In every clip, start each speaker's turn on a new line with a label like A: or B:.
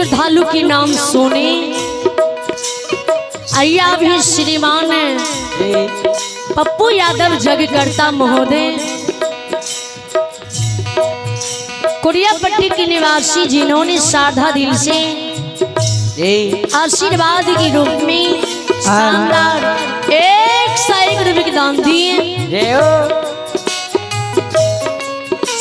A: श्रद्धालु के नाम सुने अय्या भी श्रीमान पप्पू यादव जगकर्ता महोदय, कोरियापट्टी के निवासी, जिन्होंने साधा दिल से आशीर्वाद के रूप में शानदार 101 रुपये के दान दिए।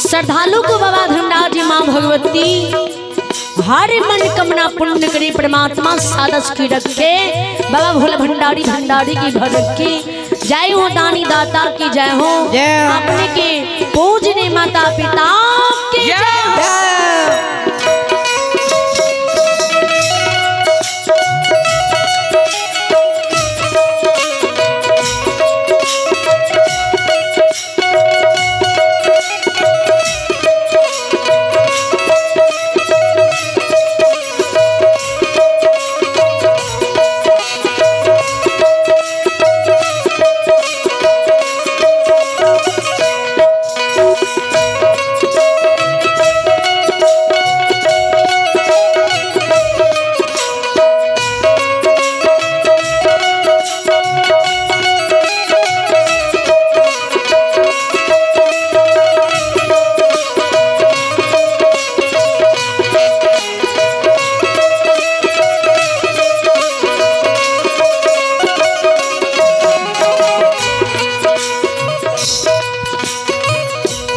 A: श्रद्धालु को बाबा धर्मराज माँ भगवती हर मन कमना पुण्य करे, परमात्मा सादस की रखे, बाबा भोला भंडारी भंडारी की भर रखे। जय हो दानी दाता की जय हो, अपने के पूजने माता पिता की जय हो।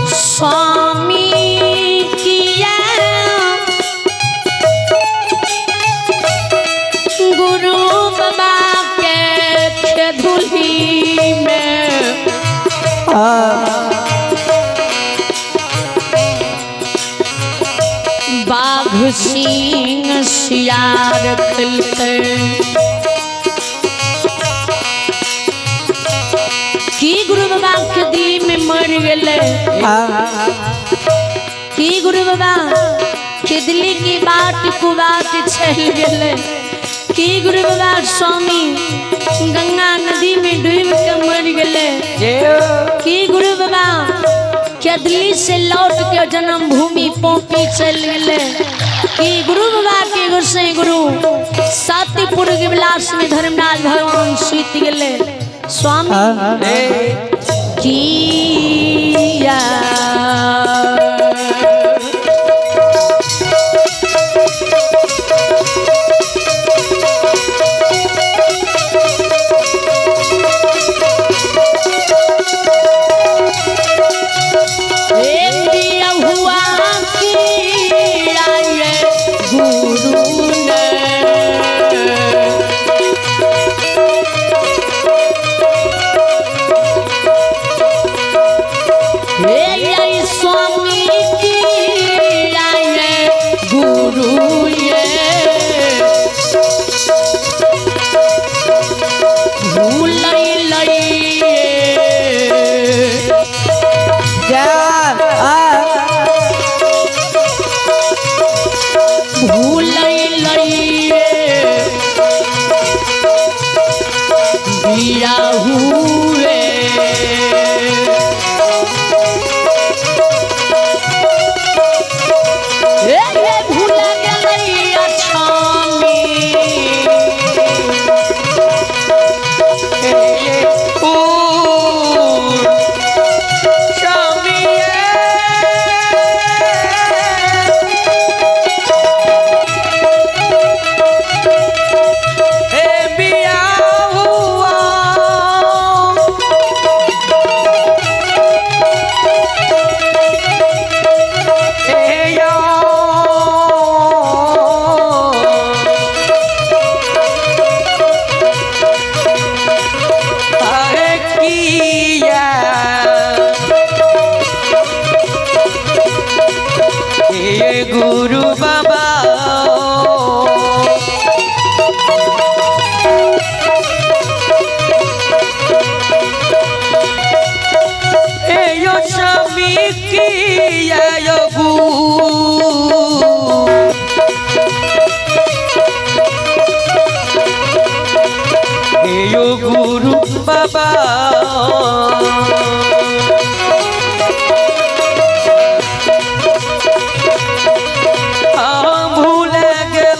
A: स्वामी किया गुरु बाबा के धुली में बाघ सिंह सियार खिलते की गुरु बाबा के दिल में मर गए, की गुरु बाबा खिदली की बाट कुबाट चल गए, की गुरु बाबा स्वामी गंगा नदी में डूब के मर गए, की गुरु बाबा केदली से लौट के जन्मभूमि पोपी चल गए, की गुरु बाबा के गोसाई गुरु सातीपुर के विलास में धर्मराज भगवान सुत गए। स्वामी किया हुआ किया ये गुरु ने, हे स्वामी किया ये गुरु ये भूल बिया हुए। भूल गई स्वामी
B: गुरु बाबा यो स्वामी की यो गुरु बाबा भूल गए।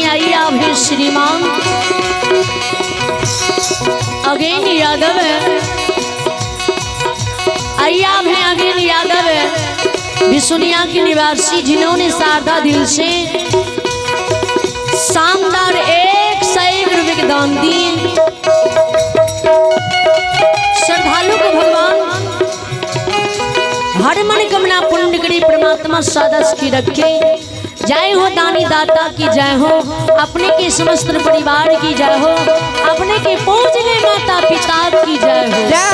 A: आइए अभी श्रीमान अगेन यादव है, आइया है अगेन यादव है बिसुनिया के निवासी, जिन्होंने शारदा दिल से शानदार 101 रुपये के दान दिए। श्रद्धालु को भगवान हर मन कमना पुण्य करे, परमात्मा सदा सुखी रखे। जय हो दानी दाता की जय हो, अपने के समस्त परिवार की जय हो, अपने के पूजने माता पिता की जय हो।
B: जय।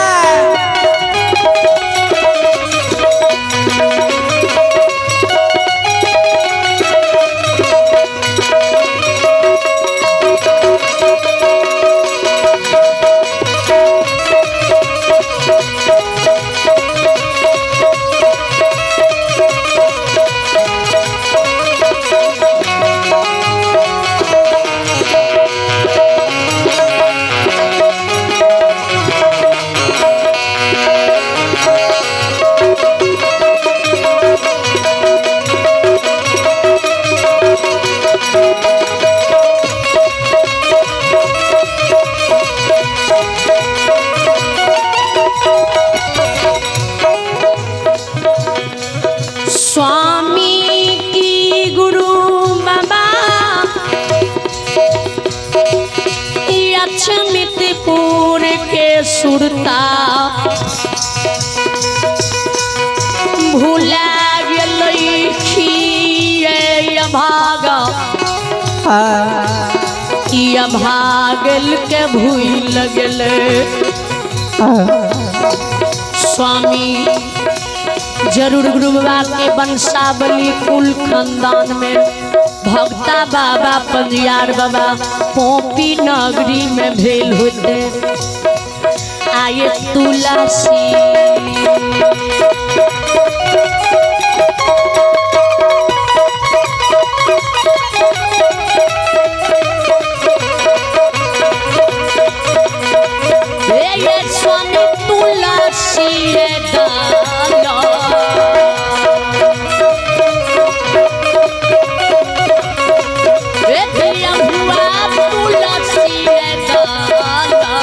A: स्वामी की गुरु बाबा लक्ष्मीपुर के सुरता भूला गेलै अभागा, ई अभागल के भूल गेलै। स्वामी जरूर गुरु बाबा के वंशावली कुल खानदान में भक्ता बाबा पंजियार बाबा पोपी नगरी में भेल होते। आये तुलसी ये स्वामी तुलसी रे दाना, हुआ तुलसी रे दाना।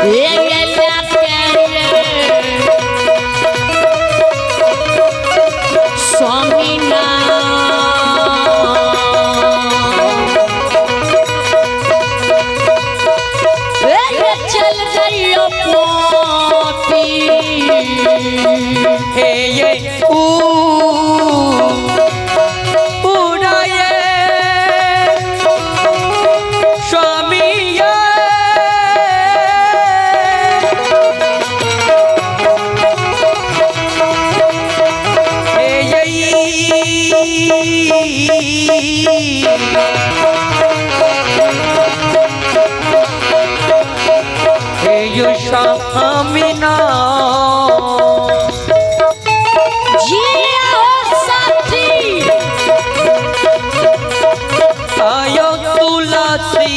A: ये स्वामी चल गई पोती।
B: हे ये ऊ पूरा ये स्वामी ये हे ये हे यो स्वामी ना
A: जिया हो साथी
B: आयो तुलसी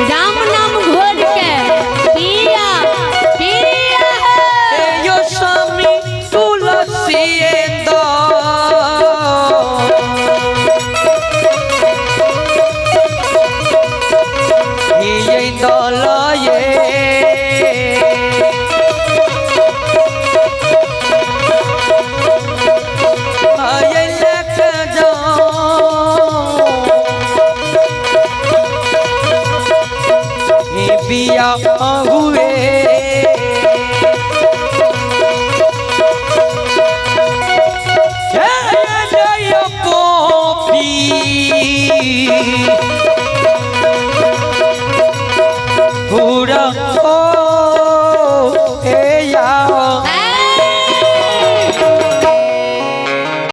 A: राम नाम घोर के पिया पिया
B: हे यो स्वामी तुलसी दा ये दलये आये लख जाओ हे बिया